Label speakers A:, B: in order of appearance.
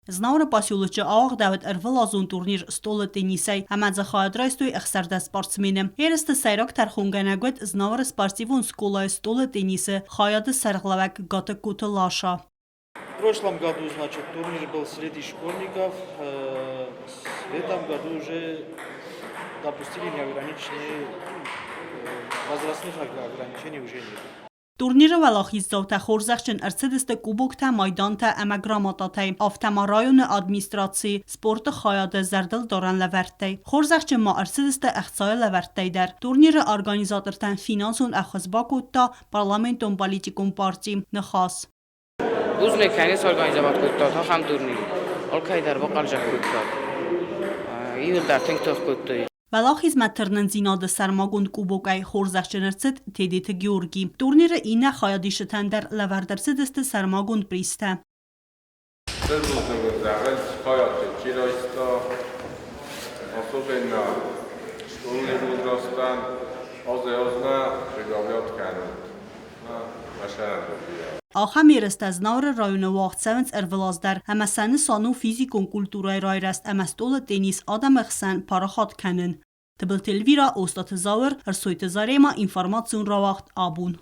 A: Знауыры поселочы ауагъдӕуыд ӕрвылазон турнир стъолы теннисӕй ӕмӕ дзы хайад райстой 16 спортсмены. Ерысты сӕйраг тӕрхонгӕнӕг уыд Знауыры спортивон скъолайы стъолы теннисы хайады сӕргълӕууӕг Гатыгкоты Лаша.
B: В прошлом году, значит, турнир был среди школьников. В этом году уже допустили неограниченные, возрастных ограничений уже нет.
A: Турниры уӕлахиздзаутӕ хорзӕхджын ӕрцыдысты кубоктӕ, майдантӕ ӕмӕ грамотатӕй, афтӕ ма районы администрацийы спорты хайады зӕрдылдарӕн лӕвӕрттӕй. Хорзӕхджын ма ӕрцыдысты ӕхцайы лӕвӕрттӕй дӕр. Турниры организатортӕн финансон ӕххуыс бакодта парламентон политикон парти Ныхас.
C: Бузныг кӕныс организовать кодтат ахӕм турнир. Алкӕй дӕр бахъӕлдзӕг кодтат. Иуылдӕр тынг тох кодтой.
A: Уӕлахизмӕ тырнындзинады сӕрмагонд къубокӕй хорзӕхджын ӕрцыд Тедеты Георги. Турниры иннӕ хайадисджытӕн дӕр лӕвӕрд ӕрцыдысты сӕрмагонд призтӕ.
D: Стыр бузныг уын зӕгъынц, хайад чи райста, особенно школы возрастӕн азӕй-азмӕ прибавлять кӕнут.
A: Ахӕм ерыстӕ Знауыры районы уагъд цӕуынц ӕрвылаз дӕр ӕмӕ сӕ нысан у физикон культурӕйы райрӕзт ӕмӕ стъолы теннис адӕмы хсӕн парахат кӕнын. Тыбылты Эльвира, Остъаты Зауыр, Ӕрсойты Зарема, информацион рауагъд «Абон».